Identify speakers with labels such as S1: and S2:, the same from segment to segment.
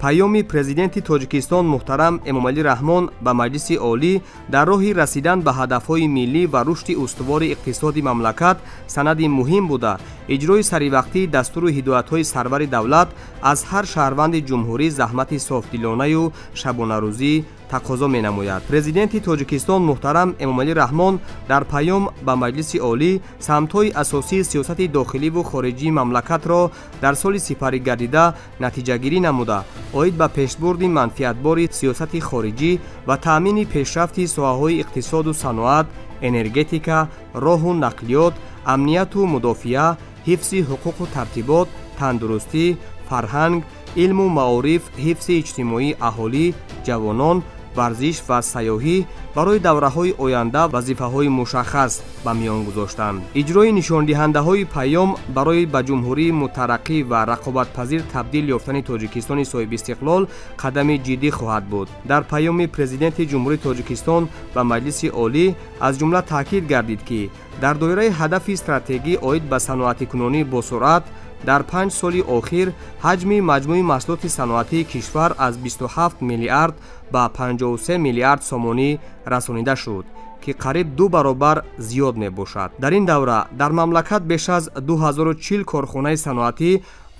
S1: Паёми Президенти Тоҷикистон муҳтарам Эмомалӣ Раҳмон ба Маҷлиси Олӣ дар роҳи расидан ба ҳадафҳои миллӣ ва рушди устувори иқтисоди мамлакат санади муҳим буда, иҷрои саривақтии дастуру ҳидоятҳои сарвари давлат аз ҳар шаҳрванди ҷумҳурӣ заҳмати софдилонаю шабонарӯзӣ тақозо менамояд. Президенти Тоҷикистон муҳтарам Эмомалӣ Раҳмон дар паём ба Маҷлиси Олӣ самтҳои асосии сиёсати дохиливу хориҷии мамлакатро дар соли сипарӣ гардида натиҷагирӣ намуда, оид ба пешбурди манфиатбори сиёсати хориҷӣ ва таъмини пешрафти соҳаҳои иқтисоду саноат, энергетика, роҳу нақлиёт, амнияту мудофиа, ҳифзи ҳуқуқу тартибот, тандурустӣ, фарҳанг, илму маориф, ҳифзи иҷтимоии аҳолӣ, ҷавонон, варзиш ва сайёҳӣ барои давраҳои оянда вазифаҳои мушаххас ба миён гузоштанд. Иҷрои нишондиҳандаҳои паём барои ба ҷумҳурии мутараққӣ ва рақобатпазир табдил ёфтани Тоҷикистони соҳибистиқлол қадами ҷиддӣ хоҳад буд. Дар паёми Президенти Ҷумҳурии Тоҷикистон ба Маҷлиси Олӣ аз ҷумла таъкид гардид, ки дар доираи ҳадафи стратегӣ оид ба саноатикунонӣ босуръат дар 5 соли охир ҳаҷми маҷмӯи маҳсулоти саноатии кишвар аз 27 миллиард ба 53 миллиард сомонӣ расонида шуд, ки қариб 2 баробар зиёд мебошад. Дар ин давра дар мамлакат беш аз 2040 корхонаи саноатӣ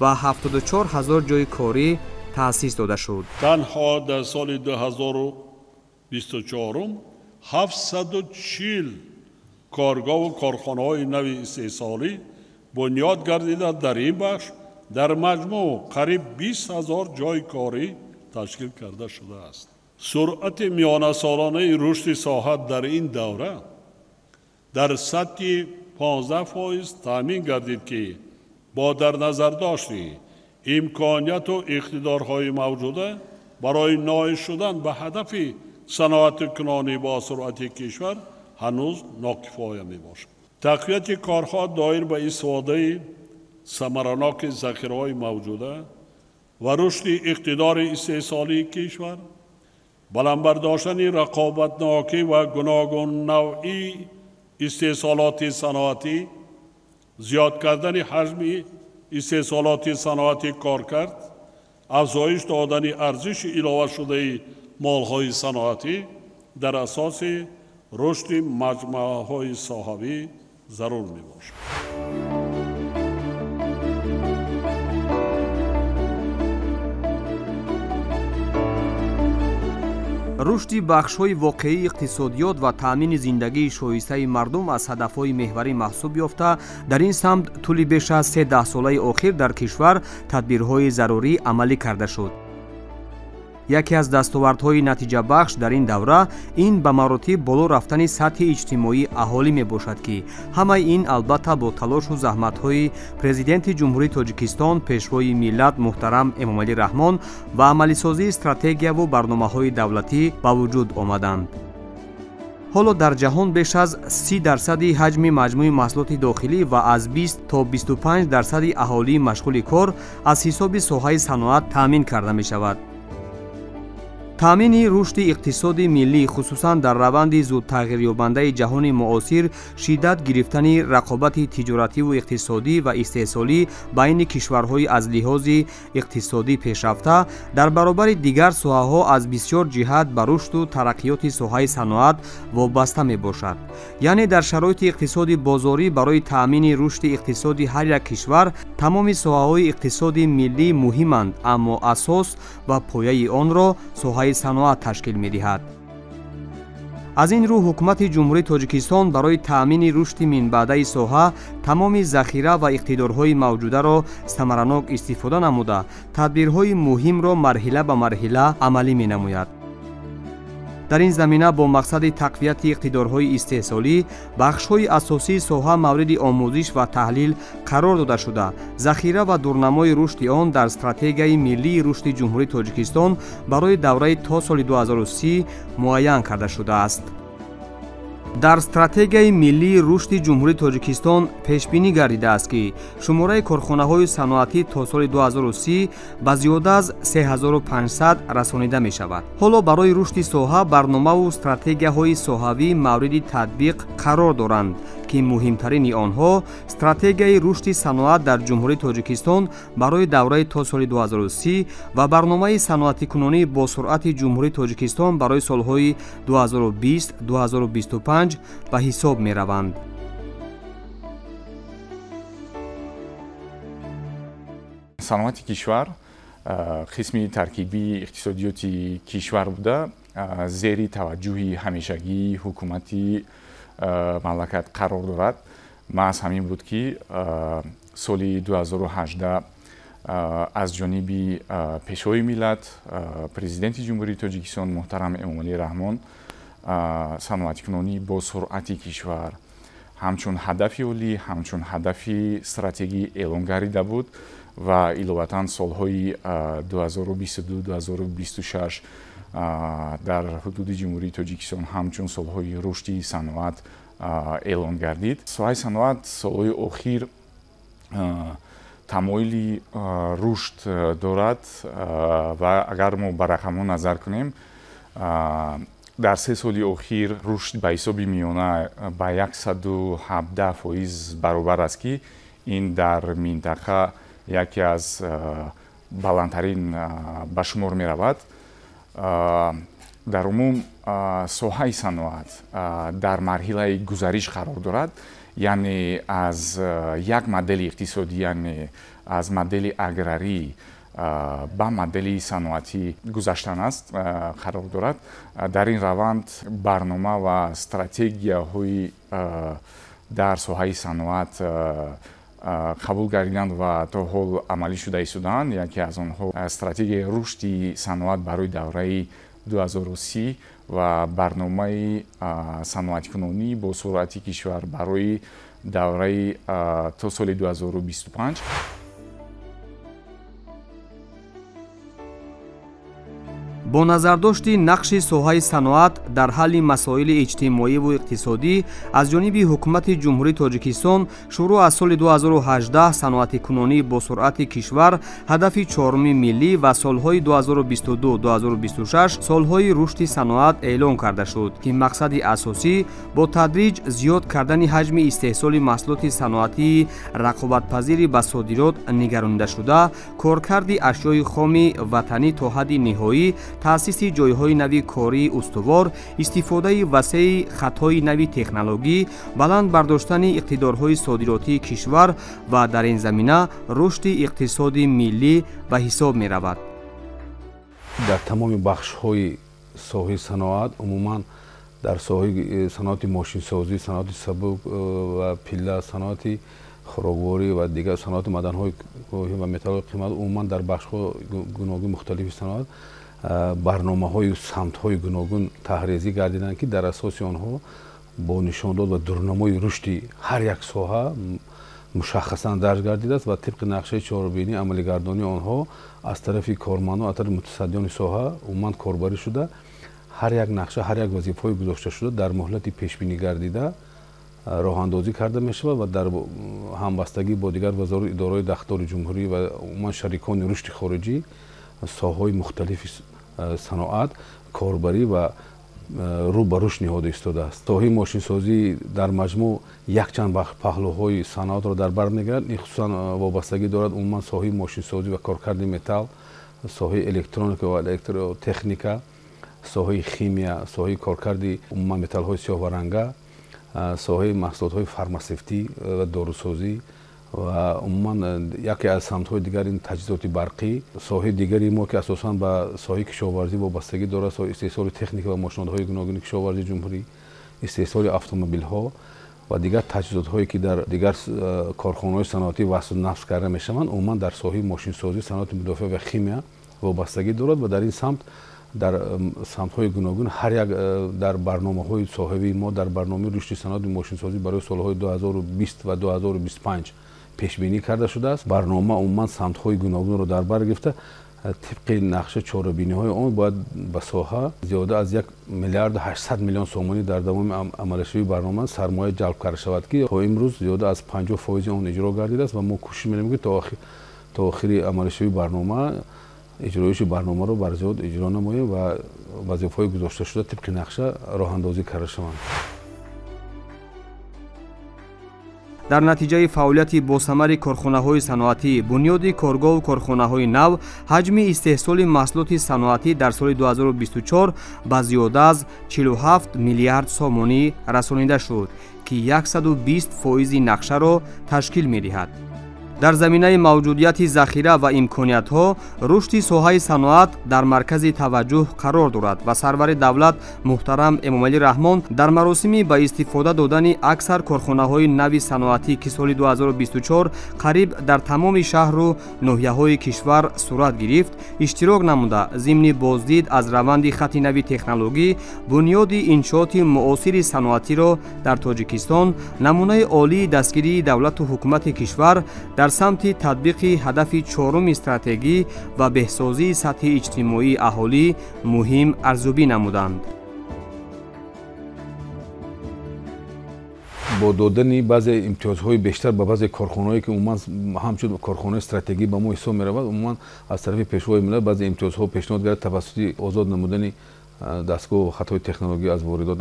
S1: ва 74 ҳазор ҷойи корӣ таъсис дода шуд.
S2: Танҳо дар соли 2024 740 коргоҳу корхонаҳои нави истеҳсолӣ бунёд гардида, дар ин бахш дар маҷмӯъ қариб 20 ҳазор ҷойи корӣ ташкил карда шудааст. Суръати миёнасолонаи рушди соҳа дар ин давра дар сатҳи 15% таъмин гардид, ки бо дар назардошти имконияту иқтидорҳои мавҷуда барои ноил шудан ба ҳадафи саноаткунонӣ бо суръати кишвар ҳанӯз нокифоя мебошад. Тақвияти корҳо доир ба истифодаи самараноки захираҳои мавҷуда ва рушди иқтидори истеҳсолии кишвар, баланд бардоштани рақобатнокӣ ва гуногуннавъии истеҳсолоти саноатӣ, зиёд кардани ҳаҷми истеҳсолоти саноатӣ коркард, афзоиш додани арзиши иловашудаи молҳои саноатӣ дар асоси рушди маҷмӯаҳои соҳавӣ зарур мебошад.
S1: Рушди бахшҳои воқеии иқтисодиёт ва таъмини зиндагии шоистаи мардум аз ҳадафҳои меҳварӣ маҳсуб ёфта, дар ин самт тӯли беш аз 3 даҳсолаи охир дар кишвар тадбирҳои зарурӣ амалӣ карда шуд. Яке аз дастовардҳои натиҷабахш дар ин давра ин ба маротиб боло рафтани сатҳи иҷтимоии аҳолӣ мебошад, ки ҳамаи ин албатта бо талошу заҳматҳои Президенти Ҷумҳурии Тоҷикистон, Пешвои миллат муҳтарам Эмомалӣ Раҳмон ва амалисозии стратегияву барномаҳои давлатӣ ба вуҷуд омаданд. Ҳоло дар ҷаҳон беш аз 30% ҳаҷми маҷмӯи маҳсулоти дохилӣ ва аз 20 то 25% аҳолии машғули кор аз ҳисоби соҳаи саноат таъмин карда мешавад. Таъмини рушди иқтисоди миллӣ, хусусан дар раванди зудтағйирёбандаи ҷаҳони муосир, шиддат гирифтани рақобати тиҷоративу иқтисодӣ ва истеҳсолӣ байни кишварҳои аз лиҳози иқтисодӣ пешрафта дар баробари дигар соҳаҳо аз бисёр ҷиҳат ба рушду тараққиёти соҳаи саноат вобаста мебошад. Яъне дар шароити иқтисоди бозорӣ барои таъмини рушди иқтисоди ҳар як кишвар тамоми соҳаҳои иқтисоди миллӣ муҳиманд, аммо асос ва пояи онро соҳаи саноат ташкил медиҳад. Аз ин рӯ ҳукумати Ҷумҳурии Тоҷикистон барои таъмини рушди минбаъдаи соҳа тамоми захира ва иқтидорҳои мавҷударо самаранок истифода намуда, тадбирҳои муҳимро марҳила ба марҳила амалӣ менамояд. Дар ин замина бо мақсади тақвияти иқтидорҳои истеҳсолӣ бахшҳои асосии соҳа мавриди омӯзиш ва таҳлил қарор дода шуда, захира ва дурнамои рушди он дар стратегияи миллии рушди Ҷумҳурии Тоҷикистон барои давраи то соли 2030 муайян карда шудааст. Дар стратегияи миллии рушди Ҷумҳурии Тоҷикистон пешбинӣ гардидааст, ки шумораи корхонаҳои саноатӣ то соли 2030 ба зиёда аз 3500 расонида мешавад. Ҳоло барои рушди соҳа барномаву стратегияҳои соҳавӣ мавриди татбиқ қарор доранд, ки муҳимтарини онҳо стратегияи рушди саноат дар Ҷумҳурии Тоҷикистон барои давраи то соли 2030 ва барномаи саноатикунонӣ бо суръати Ҷумҳурии Тоҷикистон барои солҳои 2020-2025 ба ҳисоб мераванд.
S3: Саноати кишвар қисми таркибии иқтисодиёти кишвар буда, зери таваҷҷӯҳи ҳамешагии ҳукумати мамлакат қарор дорад. Маҳз ҳамин буд, ки соли 2018 аз ҷониби Пешвои миллат, Президенти Ҷумҳурии Тоҷикистон муҳтарам Эмомалӣ Раҳмон саноаткунонӣ бо суръати кишвар ҳамчун ҳадафи олӣ, ҳамчун ҳадафи стратегӣ эълон гардида буд ва иловатан солҳои 2022-2026 дар ҳудуди Ҷумҳурии Тоҷикистон ҳамчун солҳои рушди саноат эълон гардид. Соҳаи саноат солҳои охир тамоили рушд дорад ва агар мо ба рақамҳо назар кунем, дар 3 соли охир рушд ба ҳисоби миёна ба 117% баробар аст, ки ин дар минтақа яке аз баландтарин ба шумор меравад. Дар умум соҳаи саноат дар марҳилаи гузариш қарор дорад, яъне аз як модели иқтисодӣ, яъне аз модели аграрӣ ба модели саноатӣ гузаштан аст қарор дорад. Дар ин раванд барнома ва стратегияҳои дар соҳаи саноат қабул гардиданд ва то ҳол амалӣ шуда истодаанд. Яке аз онҳо стратегияи рушди саноат барои давраи 2030 ва барномаи саноаткунонӣ бо суръати кишвар барои давраи то соли 2025.
S1: Бо назардошти нақши соҳаи саноат дар ҳалли масоили иҷтимоиву иқтисодӣ аз ҷониби ҳукумати Ҷумҳурии Тоҷикистон шурӯъ аз соли 2018 саноатикунонӣ бо суръати кишвар ҳадафи чоруми миллӣ ва солҳои 2022-2026 солҳои рушди саноат эълон карда шуд, ки мақсади асосӣ бо тадриҷ зиёд кардани ҳаҷми истеҳсоли маҳсулоти саноатии рақобатпазири ба содирот нигаронида шуда, коркарди ашёи хоми ватанӣ то ҳадди ниҳоӣ, таъсиси ҷойҳои нави кории устувор, истифодаи васеи хатҳои нави технологӣ, баланд бардоштани иқтидорҳои содиротии кишвар ва дар ин замина рушди иқтисоди миллӣ ба ҳисоб меравад.
S4: Дар тамоми бахшҳои соҳаи саноат, умуман дар соҳаи саноати мошинсозӣ, саноати сабук ва пилла, саноати хӯрокворӣ ва дигар саноати маъданҳои кӯҳӣ ва металлҳои қимат, умуман дар бахшҳои гуногун мухталифи саноат барномаҳою самтҳои гуногун таҳризӣ гардиданд, ки дар асоси онҳо бо нишондод ва дурнамои рушди ҳар як соҳа мушаххасан дарҷ гардидааст ва тибқи нақшаи чорабинӣ амалигардонии онҳо аз тарафи кормандон, аз тарафи мутасаддиёни соҳа умуман корбарӣ шуда, ҳар як нақша, ҳар як вазифаҳои гузошташуда дар муҳлати пешбинӣ гардида роҳандозӣ карда мешавад ва дар ҳамбастагӣ бо дигар вазорат, идораҳои дахлдори ҷумҳурӣ ва умуман шарикони рушди хориҷӣ соҳаҳои мухталифи саноат корбарӣ ва рӯ ба рушд ниҳода истодааст. Соҳаи мошинсозӣ дар маҷмӯъ якчанд паҳлӯҳои саноатро дар бар мегирад. Ин хусусан вобастагӣ дорад умуман соҳаи мошинсозӣ ва коркарди металл, соҳаи электроника ва электротехника, соҳаи химия, соҳаи коркарди умуман металлҳои сиёҳ ва ранга, соҳаи маҳсулотҳои фармасевтӣ ва дорусозӣ ва умуман яке аз самтҳои дигар ин таҷҳизоти барқӣ. Соҳаи дигари мо, ки асосан ба соҳаи кишоварзӣ вобастагӣ дорад, соҳаи истеҳсоли техника ва мошинотҳои гуногуни кишоварзии ҷумҳурӣ, истеҳсоли автомобилҳо ва дигар таҷҳизотҳое, ки дар дигар корхонаҳои саноатӣ васл нафс карда мешаванд, умуман дар соҳаи мошинсозӣ, саноати мудофиа ва химия вобастагӣ дорад ва дар ин самт дар самтҳои гуногун ҳар як дар барномаҳои соҳавии мо дар барномаи рушди саноати мошинсозӣ барои солҳои 2020 ва 2025 пешбинӣ карда шудааст. Барнома умуман самтҳои гуногунро дар бар гирифта, тибқи нақша чорабиниҳои он бояд ба соҳа зиёда аз 1 миллиарду 800 миллион сомонӣ дар давоми амалишавии барнома сармоя ҷалб карда шавад, ки то имрӯз зиёда аз 50% он иҷро гардидааст ва мо кӯшиш менамоем, ки то охири амалишавии барнома иҷроиши барномаро бар зиёд иҷро намоем ва вазифаҳои гузошташуда тибқи нақша роҳандозӣ карда шаванд.
S1: Дар натиҷаи фаъолияти босамари корхонаҳои саноатӣ, бунёди коргоҳу корхонаҳои нав, ҳаҷми истеҳсоли маҳсулоти саноатӣ дар соли 2024 ба зиёда аз 47 миллиард сомонӣ расонида шуд, ки 120% нақшаро ташкил медиҳад. Дар заминаи мавҷудияти захира ва имкониятҳо, рушди соҳаи саноат дар маркази таваҷҷӯҳ қарор дорад ва сарвари давлат муҳтарам Эмомалӣ Раҳмон дар маросими ба истифода додани аксар корхонаҳои нави саноатӣ, ки соли 2024 қариб дар тамоми шаҳру ноҳияҳои кишвар сурат гирифт, иштирок намуда, зимни боздид аз раванди хати нави технологӣ, бунёди иншооти муосири саноатиро дар Тоҷикистон намунаи олии дастгирии давлату ҳукумати кишвар дар самти татбиқи ҳадафи чоруми стратегӣ ва беҳсозии сатҳи иҷтимоии аҳолӣ муҳим арзёбӣ намуданд.
S4: Бо додани баъзе имтиёзҳои бештар ба баъзе корхонаҳое, ки умуман ҳамчун корхонаи стратегӣ ба мо ҳисоб меравад, умуман аз тарафи Пешвои миллат баъзе имтиёзҳо пешниҳод гардад тавассути озод намудани дастгоҳу хатҳои технологӣ аз воридот,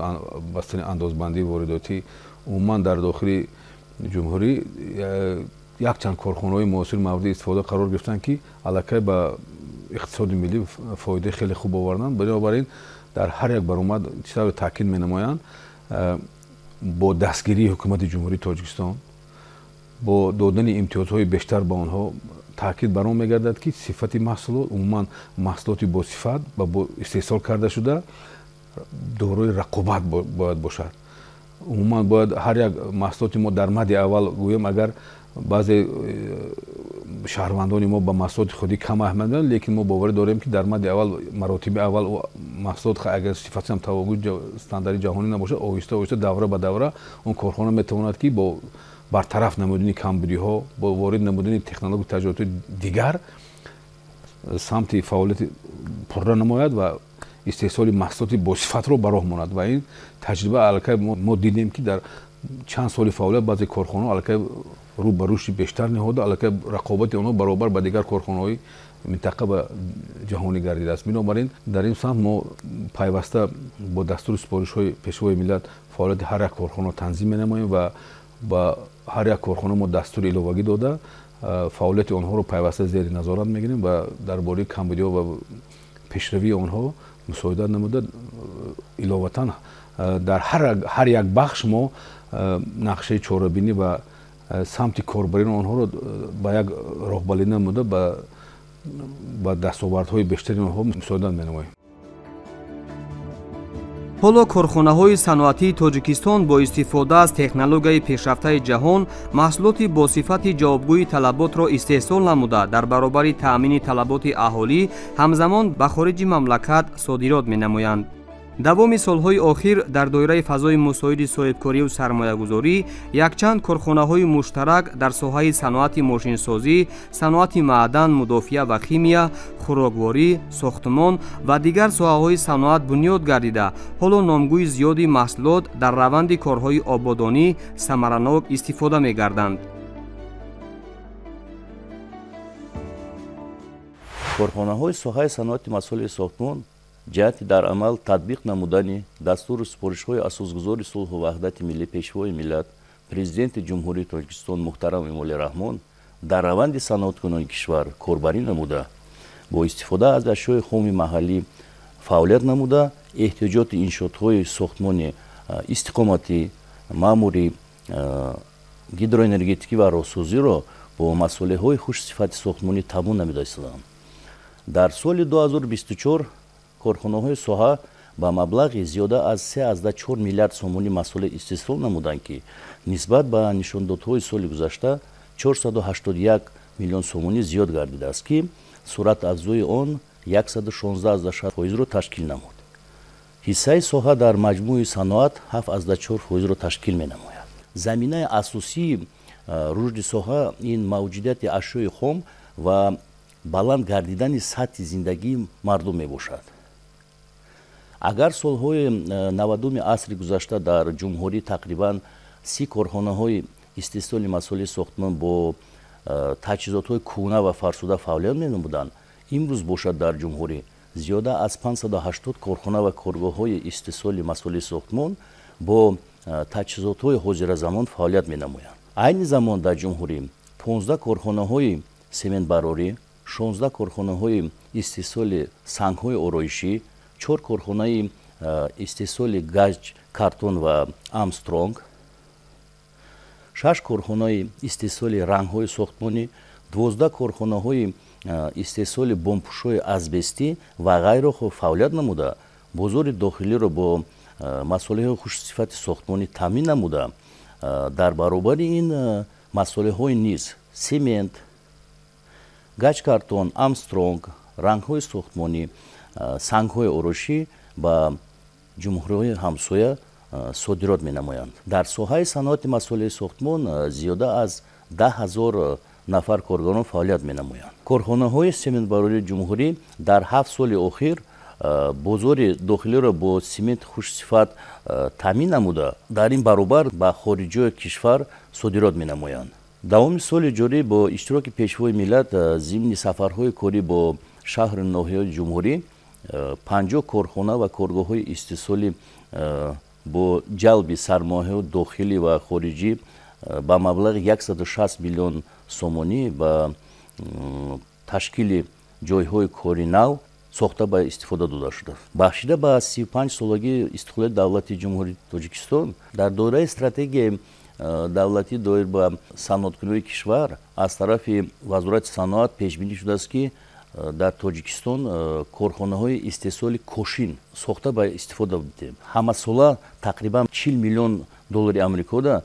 S4: бастани андозбандии воридотӣ. Умуман дар дохили ҷумҳурӣ якчанд корхонаҳои муосир мавриди истифода қарор гирифтанд, ки аллакай ба иқтисоди миллӣ фоидаи хеле хуб оварданд. Бинобар ин дар ҳар як баромад чӣ тавре таъкид менамоянд, бо дастгирии ҳукумати Ҷумҳурии Тоҷикистон, бо додани имтиёзҳои бештар ба онҳо таъкид бар он мегардад, ки сифати маҳсулот, умуман маҳсулоти босифат ва бо истеҳсол карда шуда дорои рақобат бояд бошад. Умуман бояд ҳар як маҳсулоти мо дар мадди аввал гӯем, агар баъзе шаҳрвандони мо ба маҳсулоти худӣ кам аҳамият медиҳанд, лекин мо боварӣ дорем, ки дар мадди аввал, маротиби аввал маҳсулот агар сифатшам тавогӯи стандарти ҷаҳонӣ набошад, оҳиста оҳиста давра ба давра он корхона метавонад, ки бо бартараф намудани камбудиҳо, бо ворид намудани технология таҷҳизоти дигар самти фаъолияти пурра намояд ва истеҳсоли маҳсулоти босифатро ба роҳ монад. Ва ин таҷриба аллакай мо дидем, ки дар чанд соли фаъолият баъзе корхонаҳо аллакай рӯ ба рушди бештар ниҳода, аллакай рақобати онҳо баробар ба дигар корхонаҳои минтақа ва ҷаҳонӣ гардидааст. Бинобар ин дар ин самт мо пайваста бо дастури супоришҳои Пешвои миллат фаъолияти ҳар як корхонаро танзим менамоем ва ба ҳар як корхона мо дастури иловагӣ дода, фаъолияти онҳоро пайваста зери назорат мегирем ва дар бораи камбудиҳо ва пешравии онҳо мусоидат намуда, иловатан дар ҳар як бахш мо нақшаи чорабинӣ ва самти корбарии онҳоро ба як роҳбалӣ намуда, ба дастовардҳои бештари онҳо мусоидат менамоем.
S1: Ҳоло корхонаҳои саноатии Тоҷикистон бо истифода аз технологияи пешрафтаи ҷаҳон маҳсулоти бо сифати ҷавобгӯи талаботро истеҳсол намуда, дар баробари таъмини талаботи аҳолӣ ҳамзамон ба хориҷи мамлакат содирот менамоянд. Давоми солҳои охир дар доираи фазои мусоиди соҳибкорию сармоягузорӣ якчанд корхонаҳои муштарак дар соҳаи саноати мошинсозӣ, саноати маъдан, мудофиа ва химия, хӯрокворӣ, сохтмон ва дигар соҳаҳои саноат бунёд гардида, ҳоло номгӯи зиёди маҳсулот дар раванди корҳои ободонӣ самаранок истифода мегарданд.
S5: Корхонаҳои соҳаи саноати масолеҳи сохтмон ҷиҳати дар амал татбиқ намудани дастуру супоришҳои асосгузори сулҳу ваҳдати миллӣ, Пешвои миллат, Президенти Ҷумҳурии Тоҷикистон муҳтарам Эмомалӣ Раҳмон дар раванди саноаткунонии кишвар корбарӣ намуда, бо истифода аз ашёи хоми маҳаллӣ фаъолият намуда, эҳтиёҷоти иншоотҳои сохтмони истиқоматӣ, маъмурӣ, гидроэнергетикӣ ва роҳсозиро бо масолеҳҳои хушсифати сохтмонӣ таъмин намуда истоданд. Дар соли 2024 корхонаҳои соҳа ба маблағи зиёда аз 3,4 миллиард сомонӣ масолеҳ истеҳсол намуданд, ки нисбат ба нишондодҳои соли гузашта 481 миллион сомонӣ зиёд гардидааст, ки суръатафзои он 116,6%-ро ташкил намуд. Ҳиссаи соҳа дар маҷмӯи саноат 7,4%-ро ташкил менамояд. Заминаи асосии рушди соҳа ин мавҷудияти ашёи хом ва баланд гардидани сатҳи зиндагии мардум мебошад. Агар солҳои 90-уми асри гузашта дар ҷумҳурӣ тақрибан 30 корхонаҳои истеҳсоли масолеҳи сохтмон бо таҷҳизотҳои кӯҳна ва фарсуда фаъолият менамуданд, имрӯз бошад дар ҷумҳурӣ зиёда аз 580 корхона ва коргоҳҳои истеҳсоли масолеҳи сохтмон бо таҷҳизотҳои ҳозиразамон фаъолият менамоянд. Айни замон дар ҷумҳурӣ 15 корхонаҳои сементбарорӣ, 16 корхонаҳои истеҳсоли сангҳои ороишӣ, 4 корхонаи истеҳсоли гач, картон ва Амстронг, 6 корхонаи истеҳсоли рангҳои сохтмонӣ, 12 корхонаҳои истеҳсоли бомпӯшҳои азбестӣ ва ғайро фаъолият намуда, бозори дохилиро бо масолеҳи хушсифати сохтмонӣ таъмин намуда, дар баробари ин масолеҳҳои низ семент, гачкартон, Амстронг, рангҳои сохтмонӣ, сангҳои ороишӣ ба ҷумҳуриҳои ҳамсоя содирот менамоянд. Дар соҳаи саноати масолеҳи сохтмон зиёда аз 10 000 нафар коргарон фаъолият менамоянд. Корхонаҳои сементбарории ҷумҳурӣ дар 7 соли охир бозори дохилиро бо сементи хушсифат таъмин намуда, дар ин баробар ба хориҷиҳои кишвар содирот менамоянд. Давоми соли ҷорӣ бо иштироки Пешвои миллат зимни сафарҳои корӣ бо шаҳру ноҳияҳои ҷумҳурӣ 50 корхона ва коргоҳҳои истеҳсолӣ бо ҷалби сармояҳои дохилӣ ва хориҷӣ ба маблағи 160 миллион сомонӣ ба ташкили ҷойҳои кори нав сохта ба истифода дода шудааст. Бахшида ба 35 солагии истиқлолияти давлати Ҷумҳурии Тоҷикистон дар доираи стратегияи давлатӣ доир ба саноаткуниҳои кишвар аз тарафи Вазорати саноат пешбинӣ шудааст, ки дар Тоҷикистон корхонаҳои истеҳсоли кошин сохта ба истифода бидиҳем. Ҳамасола тақрибан 40 миллион доллари Амрикода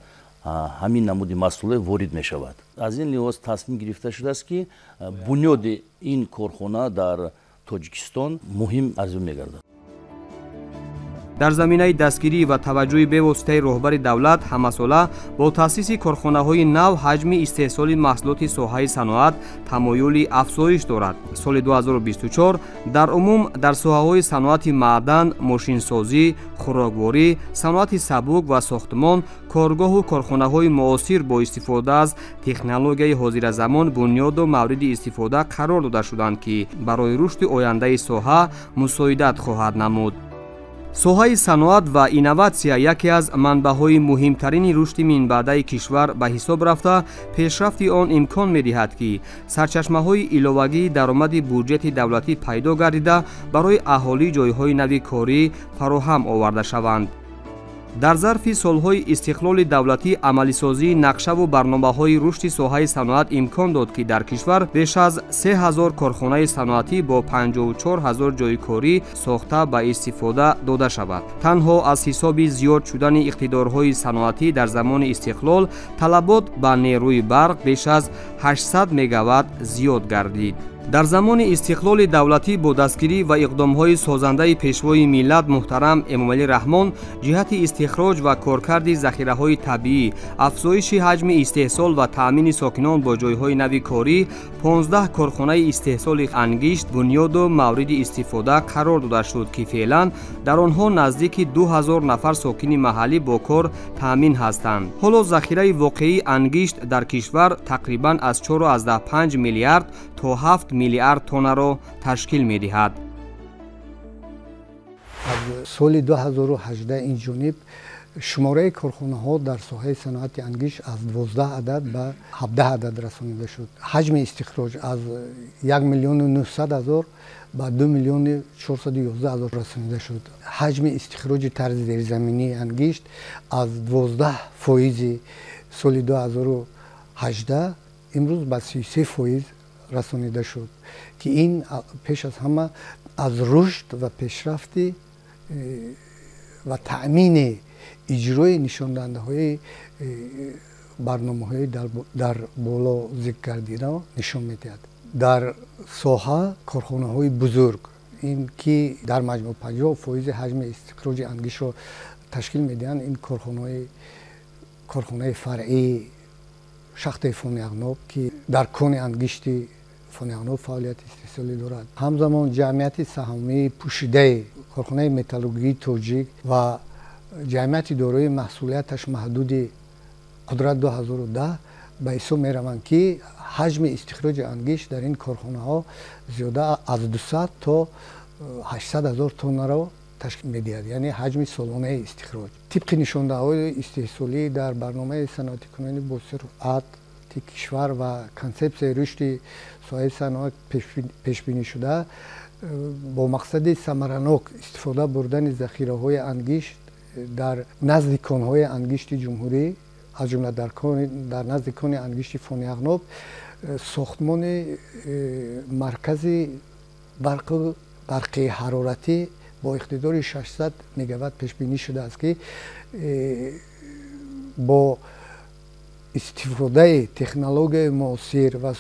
S5: ҳамин намуди маҳсулот ворид мешавад. Аз ин лиҳоз тасмим гирифта шудааст, ки бунёди ин корхона дар Тоҷикистон муҳим арзёбӣ мегардад.
S1: Дар заминаи дастгирӣ ва таваҷҷӯҳи бевоситаи роҳбари давлат ҳамасола бо таъсиси корхонаҳои нав ҳаҷми истеҳсоли маҳсулоти соҳаи саноат тамоюли афзоиш дорад. Соли 2024 дар умум дар соҳаҳои саноати маъдан, мошинсозӣ, хӯрокворӣ, саноати сабук ва сохтмон коргоҳу корхонаҳои муосир бо истифода аз технологияи ҳозиразамон бунёду мавриди истифода қарор дода шуданд, ки барои рушди ояндаи соҳа мусоидат хоҳад намуд. Соҳаи саноат ва инноватсия яке аз манбаъҳои муҳимтарини рушди минбаъдаи кишвар ба ҳисоб рафта, пешрафти он имкон медиҳад, ки сарчашмаҳои иловагии даромади буҷети давлатӣ пайдо гардида, барои аҳолӣ ҷойҳои нави корӣ фароҳам оварда шаванд. Дар зарфи солҳои истиқлоли давлатӣ амалисозии нақшаву барномаҳои рушди соҳаи саноат имкон дод, ки дар кишвар беш аз 3000 корхонаи саноатӣ бо 54 000 ҷойи корӣ сохта ба истифода дода шавад. Танҳо аз ҳисоби зиёд шудани иқтидорҳои саноатӣ дар замони истиқлол талабот ба нерӯи барқ беш аз 800 мегаватт зиёд гардид. Дар замони истиқлоли давлатӣ бо дастгирӣ ва иқдомҳои созандаи Пешвои миллат муҳтарам Эмомалӣ Раҳмон ҷиҳати истихроҷ ва коркарди захираҳои табиӣ, афзоиши ҳаҷми истеҳсол ва таъмини сокинон бо ҷойҳои нави корӣ 15 корхонаи истеҳсоли ангишт бунёду мавриди истифода қарор дода шуд, ки феълан дар онҳо наздики 2000 нафар сокини маҳаллӣ бо кор таъмин ҳастанд. Ҳоло захираи воқеии ангишт дар кишвар тақрибан аз 4,5 миллиард то 7 миллиард тоннаро ташкил медиҳад.
S6: Аз соли 2018 ин ҷониб шумораи корхонаҳо дар соҳаи саноати ангишт аз 12 адад ба 17 адад расонида шуд. Ҳаҷми истихроҷ аз 1 миллиону 900 ҳазор ба 2 миллиону 411 ҳазор расонида шуд. Ҳаҷми истихроҷи тарзи зеризаминии ангишт аз 12 фоизи соли 2018 имрӯз ба 33 фоиз расонида шуд, ки ин пеш аз ҳама аз рушд ва пешрафти ва таъмини иҷрои нишондиҳандаҳои барномаҳои дар боло зикр гардидаро нишон медиҳад. Дар соҳа корхонаҳои бузург, ин ки дар маҷмӯъ 50 фоизи ҳаҷми истихроҷи ангиштро ташкил медиҳанд, ин корхонаи фаръии шахтаи Фони Ағноб, ки дар кони ангишти Фони Ағноб фаъолияти истеҳсолӣ дорад. Ҳамзамон ҷамъияти саҳомии пӯшидаи корхонаи металлургии тоҷик ва ҷамъияти дорои маҳсулияташ маҳдуди Қудрат 2010 ба ҳисоб мераванд, ки ҳаҷми истихроҷи ангишт дар ин корхонаҳо зиёда аз 200 то 800 ҳазор тоннаро ташкил медиҳад, яъне ҳаҷми солонаи истихроҷ. Тибқи нишондаҳои истеҳсолӣ дар барномаи саноатикунонии босуръати кишвар ва консепсияи рушди соҳаи саноат пешбинӣшуда, бо мақсади самаранок истифода бурдани захираҳои ангишт дар назди конҳои ангишти ҷумҳурӣ, аз ҷумла дар назди кони ангишти Фониағноб, сохтмони маркази барқи ҳароратӣ бо иқтидори 600 мегаватт пешбинӣ шудааст, ки бо истифодаи технологияи муосир ва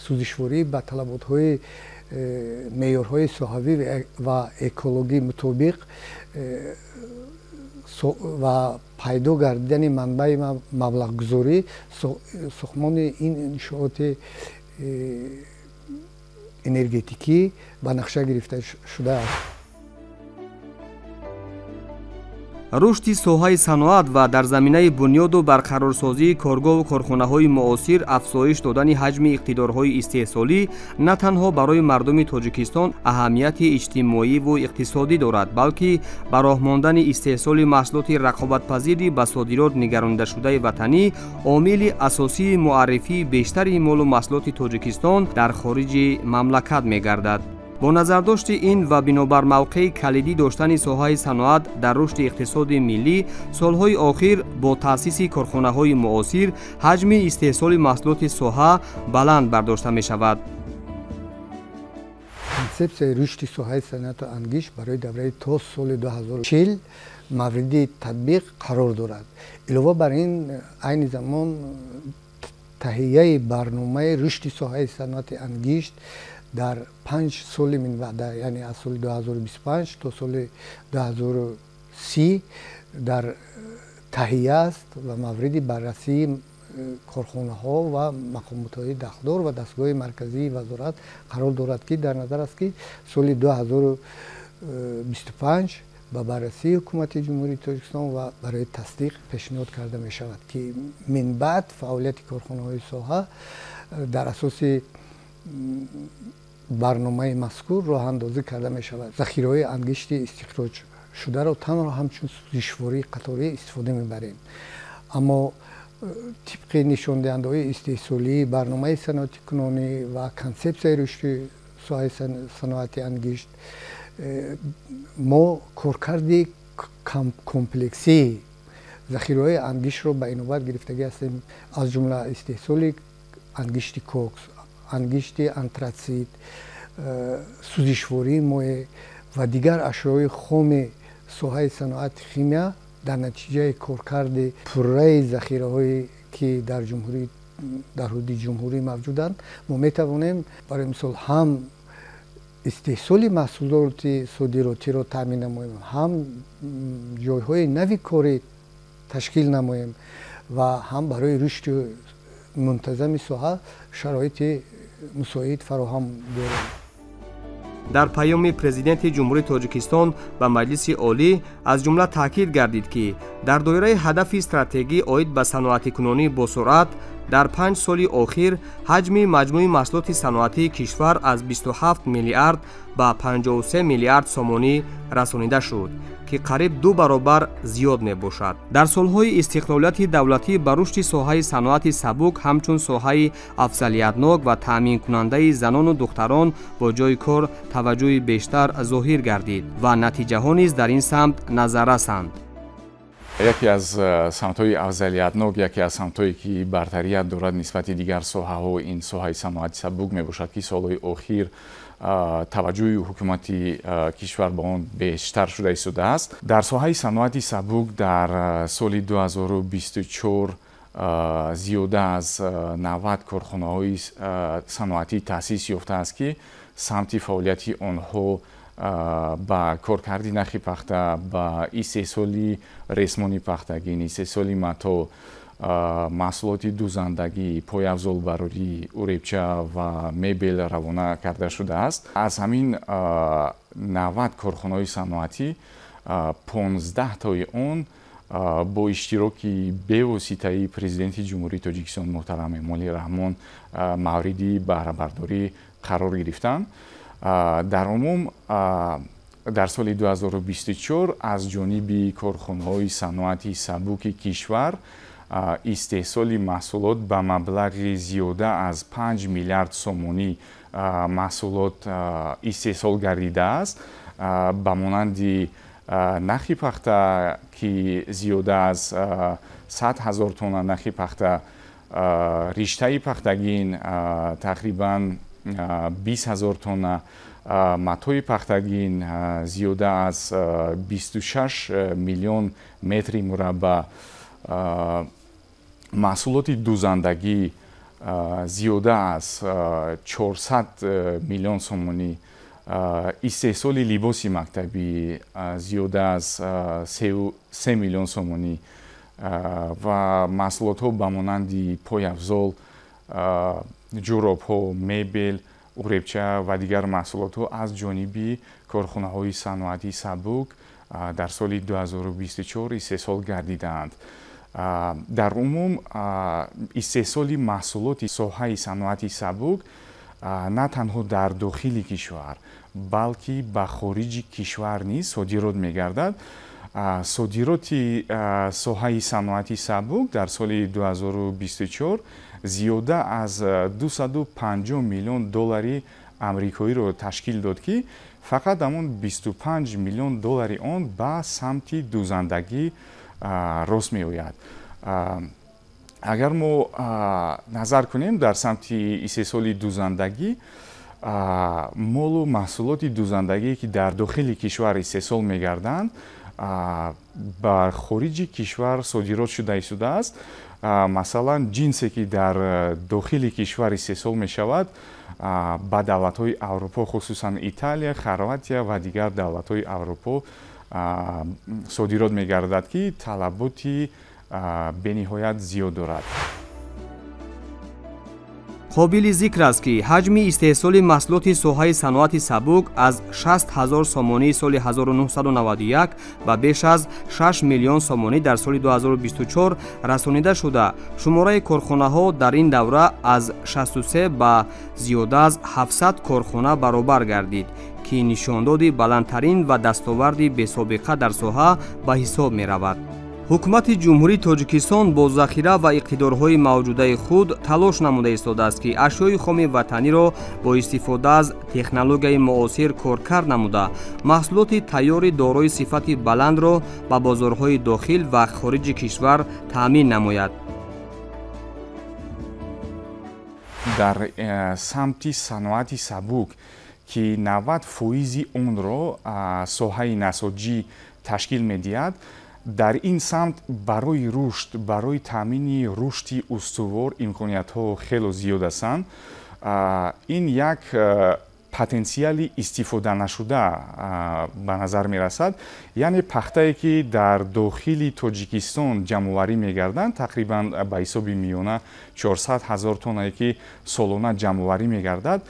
S6: сӯзишворӣ ба талаботҳои меъёрҳои соҳавӣ ва экологӣ мутобиқ ва пайдо гардидани манбаи маблағгузорӣ, сохтмони ин иншооти энергетикӣ ба нақша гирифта шудааст.
S1: Рушди соҳаи саноат ва дар заминаи бунёду барқарорсозии коргоҳу корхонаҳои муосир афзоиш додани ҳаҷми иқтидорҳои истеҳсолӣ на танҳо барои мардуми Тоҷикистон аҳамияти иҷтимоиву иқтисодӣ дорад, балки ба роҳ мондани истеҳсоли маҳсулоти рақобатпазири ба содирот нигаронидашудаи ватанӣ омили асосии муаррифии бештари молу маҳсулоти Тоҷикистон дар хориҷи мамлакат мегардад. Бо назардошти ин ва бинобар мавқеи калидӣ доштани соҳаи саноат дар рушди иқтисоди миллӣ, солҳои охир бо таъсиси корхонаҳои муосир ҳаҷми истеҳсоли маҳсулоти соҳа баланд бардошта мешавад.
S6: Консепсияи рушди соҳаи саноату ангишт барои давраи то соли 2040 мавриди татбиқ қарор дорад. Илова бар ин, айни замон таҳияи барномаи рушди соҳаи саноати ангишт дар 5 соли минбаъда, яъне аз соли 2025 то соли 2030 дар таҳия аст ва мавриди баррасии корхонаҳо ва мақомотҳои дахлдор ва дастгоҳи марказии вазорат қарор дорад, ки дар назар аст, ки соли 2025 ба баррасии ҳукумати Ҷумҳурии Тоҷикистон ва барои тасдиқ пешниҳод карда мешавад, ки минбаъд фаъолияти корхонаҳои соҳа дар асоси барномаи мазкур роҳандозӣ карда мешавад. Захираҳои ангишти истихроҷшударо танҳо ҳамчун сӯзишвории қаторӣ истифода мебарем, аммо тибқи нишондиҳандаҳои истеҳсолӣ, барномаи саноатикунонӣ ва консепсияи рушди соҳаи саноати ангишт мо коркарди комплексии захираҳои ангиштро ба инобат гирифтагӣ ҳастем, аз ҷумла истеҳсоли ангишти кокс, ангишти антрацит, сӯзишвории моеъ ва дигар ашёи хоми соҳаи саноати химия дар натиҷаи коркарди пурраи захираҳое ки дар ҳудуди ҷумҳурӣ мавҷуданд, мо метавонем барои мисол ҳам истеҳсоли маҳсулоти содиротиро таъмин намоем, ҳам ҷойҳои нави корӣ ташкил намоем ва ҳам барои рушди мунтазами соҳа шароити мусоид фароҳам биёрем.
S1: Дар паёми Президенти Ҷумҳурии Тоҷикистон ба Маҷлиси Олӣ аз ҷумла таъкид гардид, ки дар доираи ҳадафи стратегӣ оид ба саноатикунонӣ босуръат дар 5 соли охир ҳаҷми маҷмӯи маҳсулоти саноатии кишвар аз 27 миллиард ба 53 миллиард сомонӣ расонида шуд, ки қариб 2 баробар зиёд мебошад. Дар солҳои истиқлолияти давлатӣ ба рушди соҳаи саноати сабук ҳамчун соҳаи афзалиятнок ва таъминкунандаи занону духтарон бо ҷойи кор таваҷҷӯҳи бештар зоҳир гардид ва натиҷаҳо низ дар ин самт назаррасанд.
S3: Яке аз самтҳои афзалиятнок, яке аз самтҳое ки бартарият дорад нисбати дигар соҳаҳо, ин соҳаи саноати сабук мебошад, ки солҳои охир таваҷҷӯҳи ҳукумати кишвар ба он бештар шуда истодааст. Дар соҳаи саноати сабук дар соли 2024 зиёда аз 90 корхонаҳои саноатӣ таъсис ёфтааст, ки самти фаъолияти онҳо ба коркарди нахи пахта, ба истеҳсоли ресмони пахтагин, истеҳсоли матоъ, маҳсулоти дузандагӣ, пойафзолбарорӣ, уребча ва мебел равона карда шудааст. Аз ҳамин 90 корхонаҳои саноатӣ 15 тои он бо иштироки бевоситаи Президенти Ҷумҳурии Тоҷикистон муҳтарам Эмомалӣ Раҳмон мавриди баҳрабардорӣ қарор гирифтанд. Дар умум Дар соли 2024 аз ҷониби корхонаҳои саноати сабуки кишвар истеҳсоли маҳсулот ба маблағи зиёда аз 5 миллиард сомонӣ маҳсулот истеҳсол гардидааст, ба монанди нахи пахта, ки зиёда аз 100 ҳазор тонна нахи пахта, риштаи пахтагин тақрибан 20 ҳазор тонна, матои пахтагин зиёда аз 26 миллион метри мураббаъ, маҳсулоти дузандагӣ зиёда аз 400 миллион сомонӣ, истеҳсоли либоси мактабӣ зиёда аз 3 миллион сомонӣ ва маҳсулотҳо ба монанди пойафзол, ҷуробҳо, мебел, уребча ва дигар маҳсулотҳо аз ҷониби корхонаҳои саноатии сабук дар соли 2024 истеҳсол гардидаанд. Дар умум истеҳсоли маҳсулоти соҳаи саноати сабук на танҳо дар дохили кишвар, балки ба хориҷи кишвар низ содирот мегардад. Содироти соҳаи саноати сабук дар соли 2024 зиёда аз 250 миллион доллари амрикоиро ташкил дод, ки фақат ҳамон 25 миллион доллари он ба самти дузандагӣ рост меояд. Агар мо назар кунем дар самти истеҳсоли дузандагӣ, молу маҳсулоти дузандагие, ки дар дохили кишвар истеҳсол мегарданд, ба хориҷи кишвар содирот шуда истодааст. Масалан, ҷинсе, ки дар дохили кишвар истеҳсол мешавад, ба давлатҳои Аврупо, хусусан Италия, Хорватия ва дигар давлатҳои Аврупо содирот мегардад, ки талаботи бениҳоят зиёд дорад.
S1: Қобили зикр аст, ки ҳаҷми истеҳсоли маҳсулоти соҳаи саноати сабук аз 60 ҳазор сомонии соли 1991 ба беш аз 6 миллион сомонӣ дар соли 2024 расонида шуда, шумораи корхонаҳо дар ин давра аз 63 ба зиёда аз 700 корхона баробар гардид, ки нишондоди баландтарин ва дастоварди бесобиқа дар соҳа ба ҳисоб меравад. Ҳукумати Ҷумҳурии Тоҷикистон бо захира ва иқтидорҳои мавҷудаи худ талош намуда истодааст, ки ашёи хоми ватаниро бо истифода аз технологияи муосир коркард намуда, маҳсулоти тайёри дорои сифати баландро ба бозорҳои дохил ва хориҷи кишвар таъмин намояд.
S3: Дар самти саноати сабук, ки 90 фоизи онро соҳаи насоҷӣ ташкил медиҳад, дар ин самт барои рушд, барои таъмини рушди устувор имкониятҳо хело зиёд ҳастанд. Ин як потенсиали истифоданашуда ба назар мерасад, яъне пахтае, ки дар дохили Тоҷикистон ҷамъоварӣ мегарданд, тақрибан ба ҳисоби миёна 400 ҳазор тоннае, ки солона ҷамъоварӣ мегардад,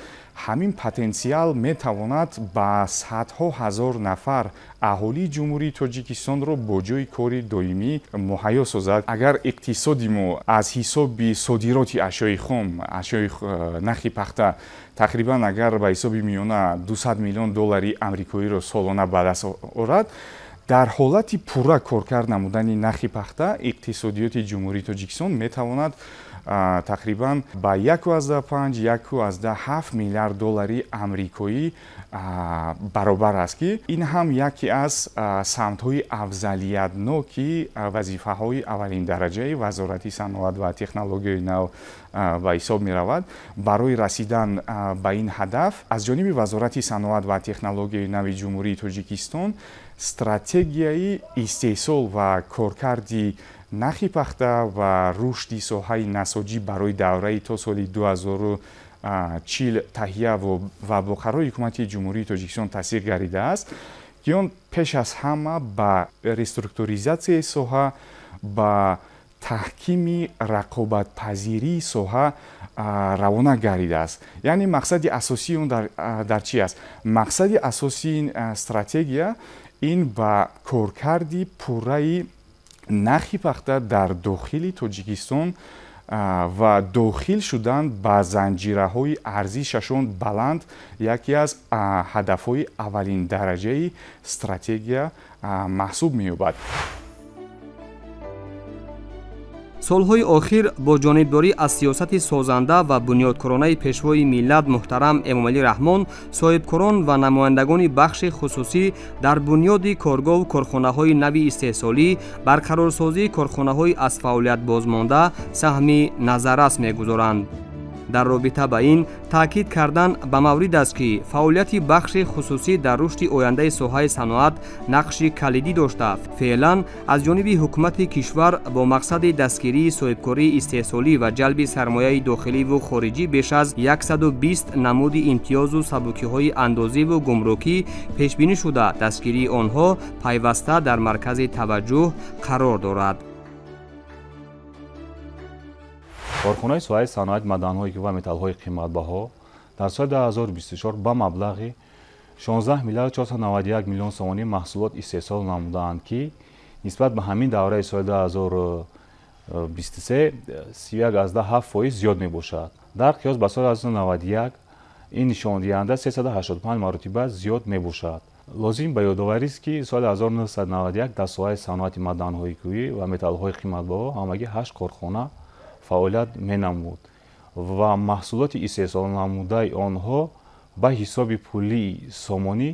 S3: ҳамин потенсиал метавонад ба садҳо ҳазор нафар аҳолии Ҷумҳурии Тоҷикистонро бо ҷойи кори доимӣ муҳайё созад. Агар иқтисоди мо аз ҳисоби содироти ашёи хом, ашёи нахи пахта, тақрибан агар ба ҳисоби миёна 200 миллион доллари амрикоиро солона ба даст орад, дар ҳолати пурра коркард намудани нахи пахта иқтисодиёти Ҷумҳурии Тоҷикистон метавонад тақрибан ба 1,5, 1,7 миллиард доллари амрикоӣ баробар аст, ки ин ҳам яке аз самтҳои афзалиятноки вазифаҳои аввалиндараҷаи Вазорати саноат ва технологияи нав ба ҳисоб меравад. Барои расидан ба ин ҳадаф аз ҷониби Вазорати саноат ва технологияи нави Ҷумҳурии Тоҷикистон стратегияи истеҳсол ва коркарди нахи пахта ва рушди соҳаи насоҷӣ барои давраи то соли 2040 таҳия ва бо қарори Ҳукумати Ҷумҳурии Тоҷикистон тасдиқ гардидааст, ки он пеш аз ҳама ба реструктуризатсияи соҳа, ба таҳкими рақобатпазирии соҳа равона гардидааст. Яъне мақсади асосии он дар чи аст? Мақсади асосии ин стратегия ин ба коркарди пурраи нахи пахта дар дохили Тоҷикистон Ва дохил шудан ба занҷираҳои арзишашон баланд яке аз ҳадафҳои аввалиндараҷаи стратегия маҳсуб меёбад.
S1: Солҳои охир бо ҷонибдорӣ аз сиёсати созанда ва бунёдкоронаи пешвои миллат муҳтарам Эмомалӣ Раҳмон, соҳибкорон ва намояндагони бахши хусусӣ дар бунёди коргоҳу корхонаҳои нави истеҳсолӣ, барқарорсозии корхонаҳои аз фаъолият бозмонда саҳми назаррас мегузоранд. Дар робита ба ин таъкид кардан ба маврид аст, ки фаъолияти бахши хусусӣ дар рушди ояндаи соҳаи саноат нақши калидӣ дошта, феълан аз ҷониби ҳукумати кишвар бо мақсади дастгирии соҳибкории истеҳсолӣ ва ҷалби сармояи дохиливу хориҷӣ беш аз 120 намуди имтиёзу сабукиҳои андозиву гумрукӣ пешбинӣ шуда, дастгирии онҳо пайваста дар маркази таваҷҷӯҳ қарор дорад.
S7: Корхонаи соҳаи саноати маъданҳои ва металлҳои қиматбаҳо дар соли 2024 ба маблағи 16 миллиард 491 миллион сомонӣ маҳсулот истеҳсол намудаанд, ки нисбат ба ҳамин давраи соли 2023 31,7% зиёд мебошад. Дар қиёс ба соли 1991 ин нишондиҳанда 385 маротиба зиёд мебошад. Лозим ба ёдоварист, ки соли 1991 дар соҳаи саноати маъданҳои кӯҳӣ ва металлҳои қиматбаҳо ҳамагӣ 8 корхона фаъолият менамуд ва маҳсулоти истеҳсолнамудаи онҳо ба ҳисоби пулии сомонӣ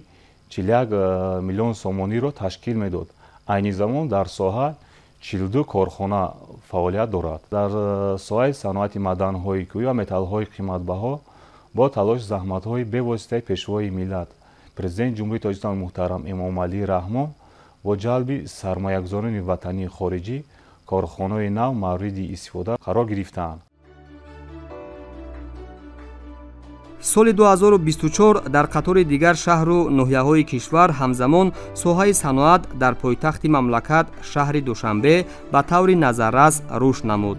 S7: 41 миллион сомониро ташкил медод. Айни замон дар соҳа 42 корхона фаъолият дорад. Дар соҳаи саноати маъданҳои кӯҳӣ ва металлҳои қиматбаҳо бо талоши заҳматҳои бевоситаи пешвои миллат, Президенти Ҷумҳурии Тоҷикистон муҳтарам Эмомалӣ Раҳмон бо ҷалби сармоягузорони ватании хориҷӣ корхонаҳои нав мавриди истифода қарор гирифтаанд.
S1: Соли 2024 дар қатори дигар шаҳру ноҳияҳои кишвар ҳамзамон соҳаи саноат дар пойтахти мамлакат шаҳри Душанбе ба таври назаррас рушд намуд.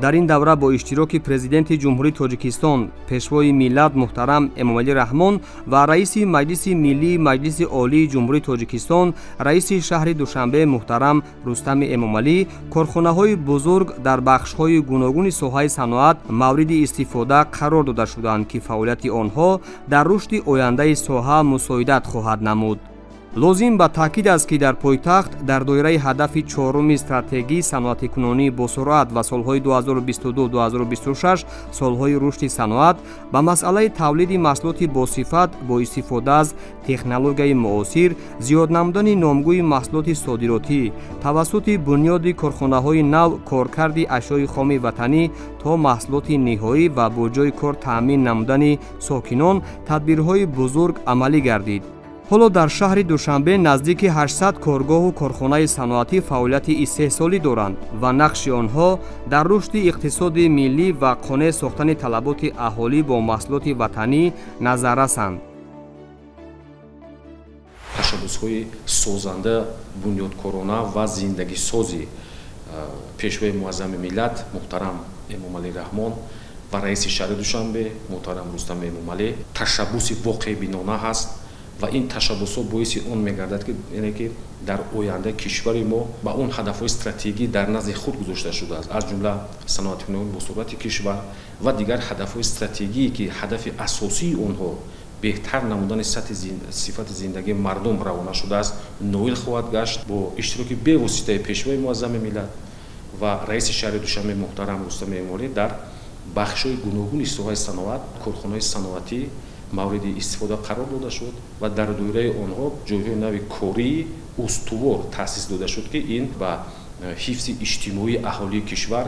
S1: Дар ин давра бо иштироки Президенти Ҷумҳурии Тоҷикистон, пешвои миллат муҳтарам Эмомалӣ Раҳмон ва раиси Маҷлиси Миллии Маҷлиси Олии Ҷумҳурии Тоҷикистон, раиси шаҳри Душанбе муҳтарам Рустами Эмомалӣ корхонаҳои бузург дар бахшҳои гуногуни соҳаи саноат мавриди истифода қарор дода шуданд, ки фаъолияти онҳо дар рушди ояндаи соҳа мусоидат хоҳад намуд. Лозим ба таъкид аст, ки дар пойтахт дар доираи ҳадафи чоруми стратегии саноатикунонӣ босуръат ва солҳои 2022-2026 солҳои рушди саноат ба масъалаи тавлиди маҳсулоти босифат бо истифода аз технологияи муосир, зиёд намудани номгӯи маҳсулоти содиротӣ тавассути бунёди корхонаҳои нав, коркарди ашёи хоми ватанӣ то маҳсулоти ниҳоӣ ва бо ҷойи кор таъмин намудани сокинон тадбирҳои бузург амалӣ гардид. Ҳоло дар шаҳри Душанбе наздики 800 коргоҳу корхонаи саноатӣ фаъолияти истеҳсолӣ доранд ва нақши онҳо дар рушди иқтисоди миллӣ ва қонеъ сохтани талаботи аҳолӣ бо маҳсулоти ватанӣ назаррасанд.
S8: Ташаббусҳои созанда, бунёдкорона ва зиндагисози пешвои муаззами миллат муҳтарам Эмомалӣ Раҳмон ва раиси шаҳри Душанбе муҳтарам Рустам Эмомалӣ ташаббуси воқеъбинона ҳаст ва ин ташаббусҳо боиси он мегардад, ки яъне ки дар оянда кишвари мо ба он ҳадафҳои стратегӣ дар назди худ гузошта шудааст, аз ҷумла саноатикунонии босуръати кишвар ва дигар ҳадафҳои стратегие, ки ҳадафи асосии онҳо беҳтар намудани сатҳи сифати зиндагии мардум равона шудааст, ноил хоҳад гашт. Бо иштироки бевоситаи пешвои муаззами миллат ва раиси шаҳри Душанбе муҳтарам Рустам Эмомалӣ дар бахшҳои гуногуни соҳаи саноат корхонаҳои саноатӣ мавриди истифода қарор дода шуд ва дар доираи онҳо ҷойҳои нави кории устувор таъсис дода шуд, ки ин ба ҳифзи иҷтимоии аҳолии кишвар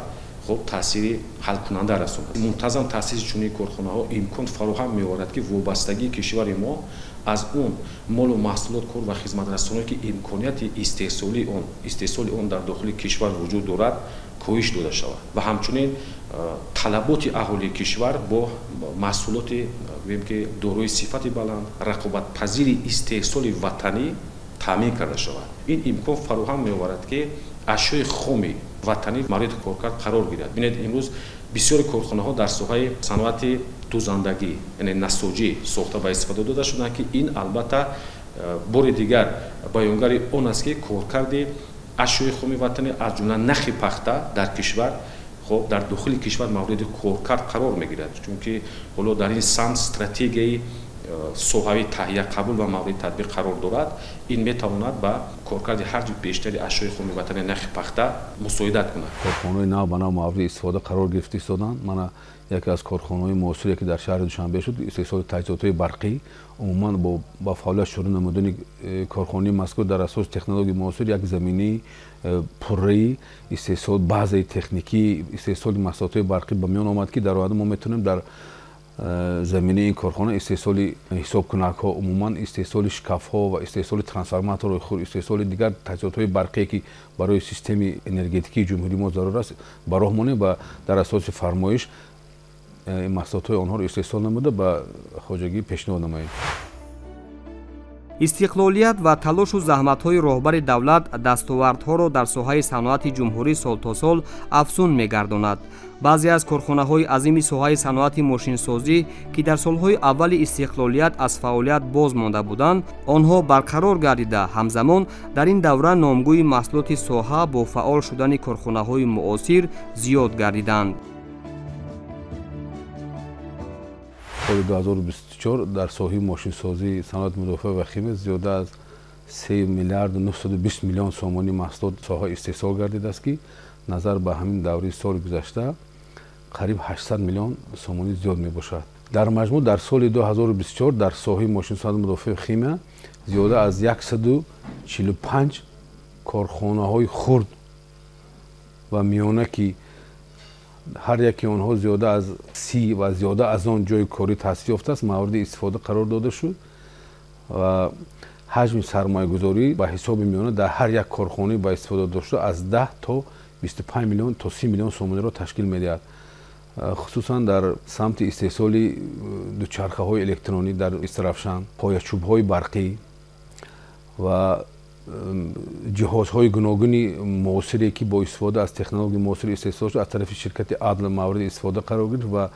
S8: хуб таъсири ҳалкунанда расонад. Мунтазам таъсиси чунин корхонаҳо имкон фароҳам меоварад, ки вобастагии кишвари мо аз он молу маҳсулот, кор ва хизматрасоное, ки имконияти истеҳсоли он дар дохили кишвар вуҷуд дорад, коҳиш дода шавад ва ҳамчунин талаботи аҳолии кишвар бо маҳсулоти гӯем ки дорои сифати баланд, рақобатпазири истеҳсоли ватанӣ таъмин карда шавад. Ин имкон фароҳам меоварад, ки ашёи хоми ватанӣ мавриди коркард қарор гирад. Бинед, имрӯз бисёри корхонаҳо дар соҳаи саноати дузандагӣ, яъне насоҷӣ сохта ба истифода дода шуданд, ки ин албатта бори дигар баёнгари он аст, ки коркарди ашёи хоми ватанӣ, аз ҷумла нахи пахта дар кишвар Хоб дар дохили кишвар мавриди коркард қарор мегирад, чунки ҳоло дар ин самт стратегияи соҳавӣ таҳия, қабул ва мавриди татбиқ қарор дорад. Ин метавонад ба коркарди ҳарчи бештари ашёи хоми ватани, нахи пахта мусоидат кунад.
S4: Корхонаҳои нав ба нав мавриди истифода қарор гирифта истоданд. Мана яке аз корхонаҳои муосире, ки дар шаҳри Душанбе шуд, истеҳсоли таҷҳизотҳои барқӣ. Умуман бо ба фаъолият шурӯъ намудани корхонаи мазкур дар асоси технологияи муосир як заминаи пурраи истеҳсол, базаи техникии истеҳсоли маҳсулотҳои барқӣ ба миён омад, ки дар оянда мо метавонем дар заминаи ин корхона истеҳсоли ҳисобкунакҳо, умуман истеҳсоли шкафҳо ва истеҳсоли трансформаторҳои худ, истеҳсоли дигар таҷҳизотҳои барқие, ки барои системаи энергетикии ҷумҳурии мо зарур аст, ба роҳ монем ва дар асоси фармоиш маҳсулотҳои онҳоро истеҳсол намуда ба хоҷагӣ пешниҳод намоем.
S1: Истиқлолият ва талошу заҳматҳои роҳбари давлат дастовардҳоро дар соҳаи саноати ҷумҳурӣ сол то сол афзун мегардонад. Баъзе аз корхонаҳои азими соҳаи саноати мошинсозӣ, ки дар солҳои аввали истиқлолият аз фаъолият боз монда буданд, онҳо барқарор гардида, ҳамзамон дар ин давра номгӯи маҳсулоти соҳа бо фаъол шудани корхонаҳои муосир зиёд гардиданд.
S4: Соли 2024 дар соҳаи мошинсозӣ, саноати мудофиа ва химия зиёда аз 3 миллиарду 920 миллион сомонӣ маҳсулот соҳа истеҳсол гардидааст, ки назар ба ҳамин давраи соли гузашта қариб 800 миллион сомонӣ зиёд мебошад. Дар маҷмӯъ дар соли 2024 дар соҳаи мошинсозӣ, мудофиа ва химия зиёда аз 145 корхонаҳои хурд ва миёна, ки ҳар яке онҳо зиёда аз 30 ва зиёда аз он ҷои корӣ таъсис ёфтааст, мавриди истифода қарор дода шуд ва ҳаҷми сармоягузорӣ ба ҳисоби миёна дар ҳар як корхонаи ба истифода дошта аз 10 то 25 миллион то 30 миллион сомониро ташкил медиҳад. Хусусан дар самти истеҳсоли дучархаҳои электронӣ дар Истаравшан, поячӯбҳои барқӣ ва ҷиҳозҳои гуногуни муосире, ки бо истифода аз технологияи муосир истеҳсол шуд, аз тарафи ширкати Адл мавриди истифода қарор гирифт ва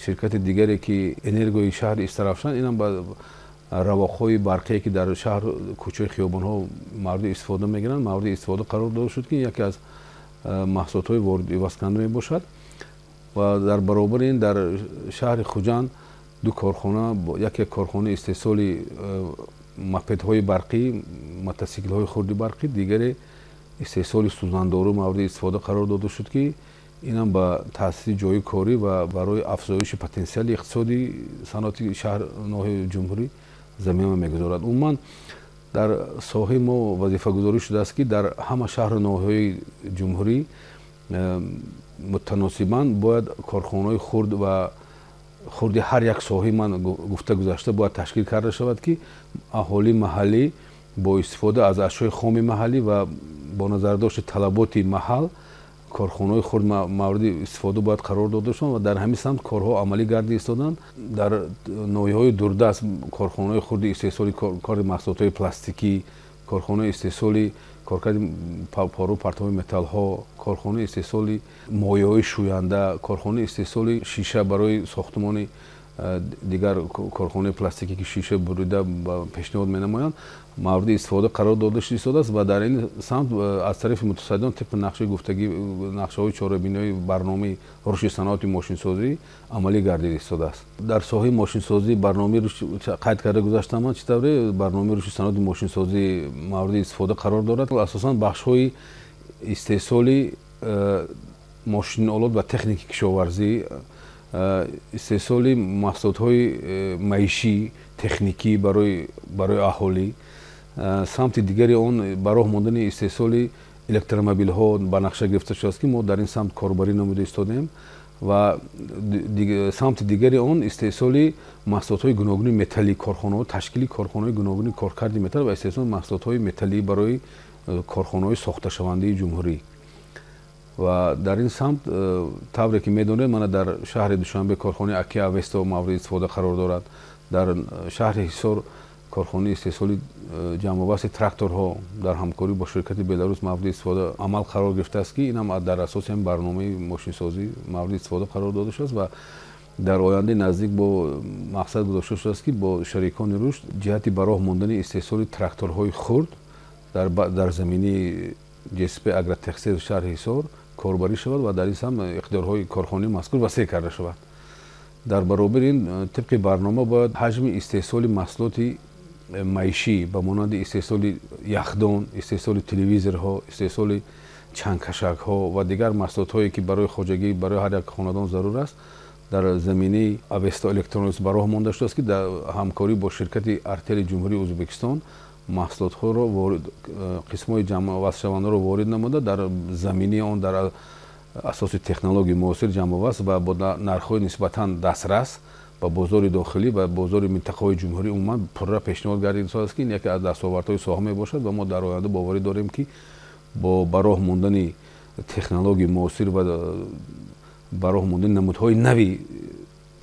S4: ширкати дигаре, ки Энергои шаҳри Истаравшан, инам ба равоқҳои барқие, ки дар шаҳр, кӯчаи хиёбонҳо мавриди истифода мегиранд, мавриди истифода қарор дода шуд, ки яке аз маҳсулотҳои воридивасткунанда мебошад. Ва дар баробари ин дар шаҳри Хуҷанд ду корхона, яке корхонаи истеҳсоли мопедҳои барқӣ, мотосиклҳои хурди барқӣ, дигаре истеҳсоли сӯзандору мавриди истифода қарор дода шуд, ки инам ба таъсиси ҷойи корӣ ва барои афзоиши потенсиали иқтисоди саноати шаҳр, ноҳияи ҷумҳурӣ замина мегузорад. Умуман дар соҳаи мо вазифагузорӣ шудааст, ки дар ҳама шаҳру ноҳияҳои ҷумҳурӣ мутаносибан бояд корхонаҳои хурд ва хурди ҳар як соҳаи ман гуфта гузашта бояд ташкил карда шавад, ки аҳолии маҳаллӣ бо истифода аз ашёи хоми маҳаллӣ ва бо назардошти талаботи маҳал корхонаҳои хурд мавриди истифода бояд қарор дода шаванд ва дар ҳамин самт корҳо амалӣ гардида истоданд. Дар ноҳияҳои дурдаст корхонаҳои хурди истеҳсоли кори маҳсулотҳои пластикӣ, корхонаи истеҳсоли коркарди пору партовии металлҳо, корхонаи истеҳсоли моеъҳои шӯянда, корхонаи истеҳсоли шиша барои сохтмони дигар корхонаи пластикӣ, ки шиша бурида пешниҳод менамоянд, мавриди истифода қарор дода шудааст ва дар ин самт аз тарафи мутасаддиён тибқи нақшаи гуфтагӣ, нақшаҳои чорабиниҳои барномаи рушди саноати мошинсозӣ амалӣ гардида истодааст. Дар соҳаи мошинсозӣ барномаи қайд карда гузаштам ман, чӣ тавре барномаи рушди саноати мошинсозӣ мавриди истифода қарор дорад. Асосан бахшҳои истеҳсоли мошинолот ва техники кишоварзӣ, истеҳсоли маҳсулотҳои маишӣ, техникӣ барои аҳолӣ, самти дигари он ба роҳ мондани истеҳсоли электромобилҳо ба нақша гирифта шудааст, ки мо дар ин самт корбарӣ намуда истодем ва самти дигари он истеҳсоли маҳсулотҳои гуногуни металлӣ, корхонаҳо, ташкили корхонаҳои гуногуни коркарди металл ва истеҳсоли маҳсулотҳои металлӣ барои корхонаҳои сохташавандаи ҷумҳурӣ. Ва дар ин самт тавре ки медонед, мана дар шаҳри Душанбе корхонаи Аки Авесто мавриди истифода қарор дорад. Дар шаҳри Ҳисор корхонаи истеҳсоли ҷамъоваси тракторҳо дар ҳамкорӣ бо ширкати Беларус мавриди истифода амал қарор гирифтааст, ки инам дар асоси ҳамин барномаи мошинсозӣ мавриди истифода қарор дода шудааст ва дар ояндаи наздик бо мақсад гузошта шудааст, ки бо шарикони рушд ҷиҳати ба роҳ мондани истеҳсоли тракторҳои хурд дар заминаи ҷсп Агротехсервис шаҳри Ҳисор корбарӣ шавад ва дар ин самт иқтидорҳои корхонаи мазкур васеъ карда шавад. Дар баробари ин тибқи барнома бояд ҳаҷми истеҳсоли маҳсулоти маишӣ ба монанди истеҳсоли яхдон, истеҳсоли телевизорҳо, истеҳсоли чангкашакҳо ва дигар маҳсулотҳое ки барои хоҷагӣ, барои ҳар як хонадон зарур аст, дар заминаи Авеста Электроникс ба роҳ монда шудааст, ки дар ҳамкорӣ бо ширкати Артели Ҷумҳурии Ӯзбекистон маҳсулотҳоро ворид, қисмҳои ҷамъвасшавандаро ворид намуда, дар заминаи он дар асоси технологияи муосир ҷамъвасл ва бо нархҳои нисбатан дастрас ба бозори дохилӣ ва бозори минтақаҳои ҷумҳурӣ умуман пурра пешниҳод гардидааст, ки ин яке аз дастовардҳои соҳа мебошад ва мо дар оянда боварӣ дорем, ки бо ба роҳ мондани технологияи муосир ва ба роҳ мондани намудҳои нави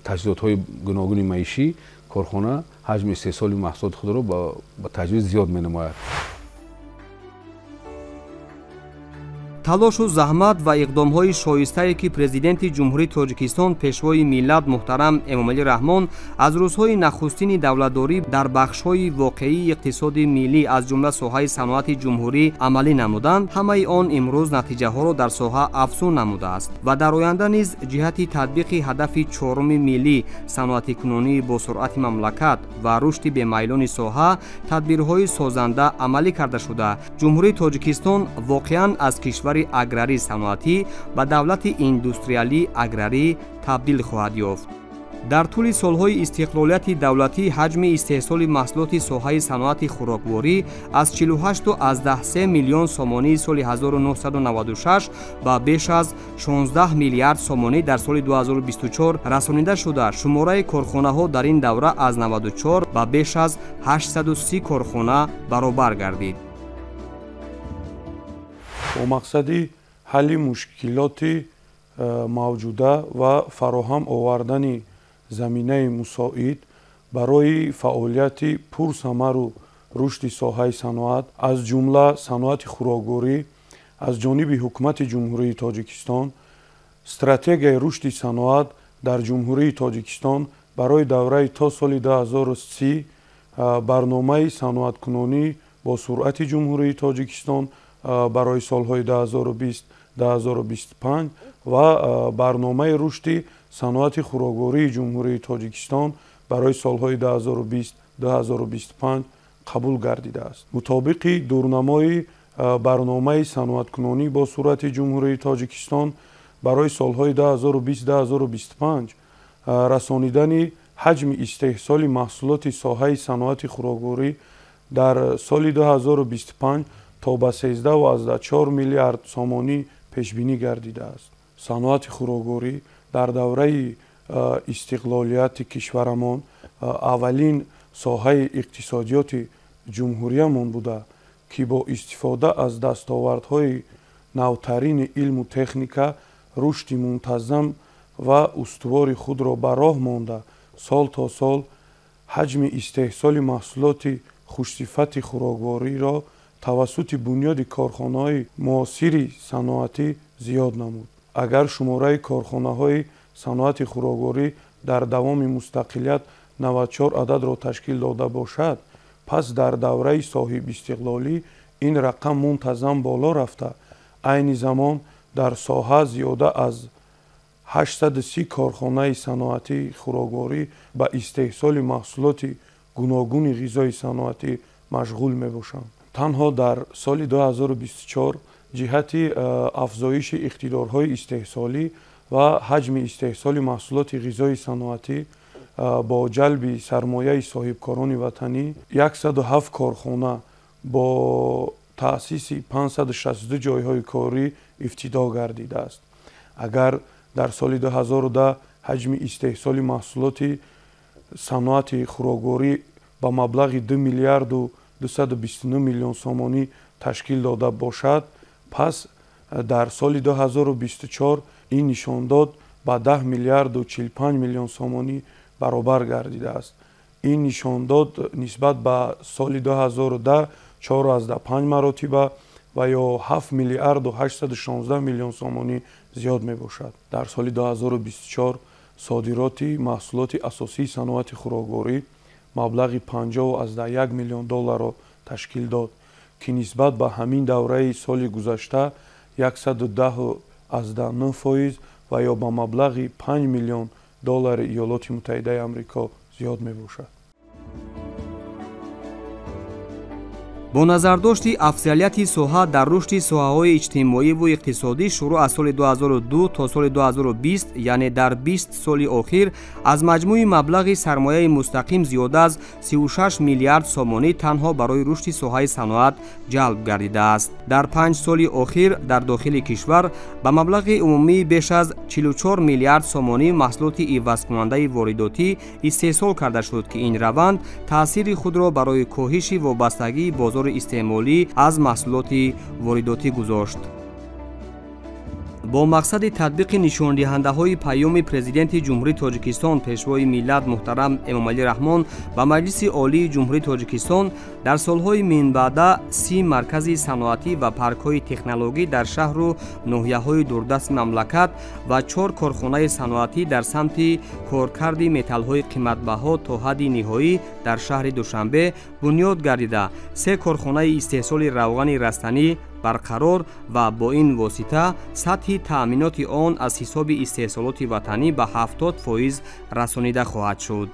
S4: таҷҳизотҳои гуногуни маишӣ корхона ҳаҷми истеҳсоли маҳсулоти худро ба таҷвиз зиёд менамояд.
S1: Талошу заҳмат ва иқдомҳои шоистае, ки Президенти Ҷумҳурии Тоҷикистон, Пешвои миллат муҳтарам Эмомалӣ Раҳмон аз рӯзҳои нахустини давлатдорӣ дар бахшҳои воқеии иқтисоди миллӣ, аз ҷумла соҳаи саноати ҷумҳурӣ амалӣ намуданд, ҳамаи он имрӯз натиҷаҳоро дар соҳа афзун намудааст ва дар оянда низ ҷиҳати татбиқи ҳадафи чоруми миллӣ, саноатикунонии босуръати мамлакат ва рушди бемайлони соҳа тадбирҳои созанда амалӣ карда шуда, Ҷумҳурии Тоҷикистон воқеан аз кишвари аграрӣ саноатӣ ба давлати индустриалӣ аграрӣ табдил хоҳад ёфт. Дар тӯли солҳои истиқлолияти давлатӣ ҳаҷми истеҳсоли маҳсулоти соҳаи саноати хӯрокворӣ аз 48,3 миллион сомонии соли 1996 ба беш аз 16 миллиард сомонӣ дар соли 2024 расонида шуда, шумораи корхонаҳо дар ин давра аз 94 ба беш аз 830 корхона баробар гардид.
S9: Бо мақсади ҳалли мушкилоти мавҷуда ва фароҳам овардани заминаи мусоид барои фаъолияти пурсамару рушди соҳаи саноат, аз ҷумла саноати хӯрокворӣ, аз ҷониби Ҳукумати Ҷумҳурии Тоҷикистон стратегияи рушди саноат дар Ҷумҳурии Тоҷикистон барои давраи то соли 2030, барномаи саноаткунонӣ бо суръати Ҷумҳурии Тоҷикистон барои солҳои 2020-2025 ва барномаи рушди саноати хӯроквории Ҷумҳурии Тоҷикистон барои солҳои 2020-2025 қабул гардидааст. Мутобиқи дурнамои барномаи саноаткунонӣ бо суръати Ҷумҳурии Тоҷикистон барои солҳои 2020-2025 расонидани ҳаҷми истеҳсоли маҳсулоти соҳаи саноати хӯрокворӣ дар соли 2025 то ба 13,4 миллиард сомонӣ пешбинӣ гардидааст. Саноати хӯрокворӣ дар давраи истиқлолияти кишварамон аввалин соҳаи иқтисодиёти ҷумҳуриямон буда, ки бо истифода аз дастовардҳои навтарини илму техника рушди мунтазам ва устувори худро ба роҳ монда, сол то сол ҳаҷми истеҳсоли маҳсулоти хушсифати хӯроквориро тавассути бунёди корхонаҳои муосири саноатӣ зиёд намуд. Агар шумораи корхонаҳои саноати хӯрокворӣ дар давоми мустақилият 94 ададро ташкил дода бошад, пас дар давраи соҳибистиқлолӣ ин рақам мунтазам боло рафта, айни замон дар соҳа зиёда аз 830 корхонаи саноатии хӯрокворӣ ба истеҳсоли маҳсулоти гуногуни ғизои саноатӣ машғул мебошанд. Танҳо дар соли 2024 ҷиҳати афзоиши иқтидорҳои истеҳсолӣ ва ҳаҷми истеҳсоли маҳсулоти ғизои саноатӣ бо ҷалби сармояи соҳибкорони ватанӣ 107 корхона бо таъсиси 562 ҷойҳои корӣ ифтитоҳ гардидааст. Агар дар соли 2010 ҳаҷми истеҳсоли маҳсулоти саноати хӯрокворӣ ба маблағи 2 миллиарду 229 миллион сомонӣ ташкил дода бошад, пас дар соли 2024 ин нишондод ба 10 миллиарду 45 миллион сомонӣ баробар гардидааст. Ин нишондод нисбат ба соли 2010 4,5 маротиба ва ё 7 миллиарду 816 миллион сомонӣ зиёд мебошад. Дар соли 2024 содироти маҳсулоти асосии саноати хӯрокворӣ маблағи 50,1 миллион долларро ташкил дод, ки нисбат ба ҳамин давраи соли гузашта 110 9% ва ё ба маблағи 5 миллион доллари Иёлоти Муттаҳидаи Амрико зиёд мебошад.
S1: Бо назардошти афзалияти соҳа дар рушди соҳаҳои иҷтимоиву иқтисодӣ шурӯъ аз соли 2002 то соли 2020, яъне дар 20 соли охир, аз маҷмӯи маблағи сармояи мустақим зиёда аз 36 миллиард сомонӣ танҳо барои рушди соҳаи саноат ҷалб гардидааст. Дар 5 соли охир дар дохили кишвар ба маблағи умумии беш аз 44 миллиард сомонӣ маҳсулоти ивазкунандаи воридотӣ истеҳсол карда шуд, ки ин раванд таъсири худро барои коҳиши вобастагии бозори истеъмолӣ аз маҳсулоти воридотӣ гузошт. Бо мақсади татбиқи нишондиҳандаҳои паёми Президенти Ҷумҳурии Тоҷикистон, Пешвои миллат муҳтарам Эмомалӣ Раҳмон ба Маҷлиси Олии Ҷумҳурии Тоҷикистон дар солҳои минбаъда 30 маркази саноатӣ ва паркҳои технологӣ дар шаҳру ноҳияҳои дурдасти мамлакат ва 4 корхонаи саноатӣ дар самти коркарди металлҳои қиматбаҳо то ҳадди ниҳоӣ дар шаҳри Душанбе бунёд гардида, 3 корхонаи истеҳсоли равғани растанӣ барқарор ва бо ин восита сатҳи таъминоти он аз ҳисоби истеҳсолоти ватанӣ ба 70% расонида хоҳад шуд.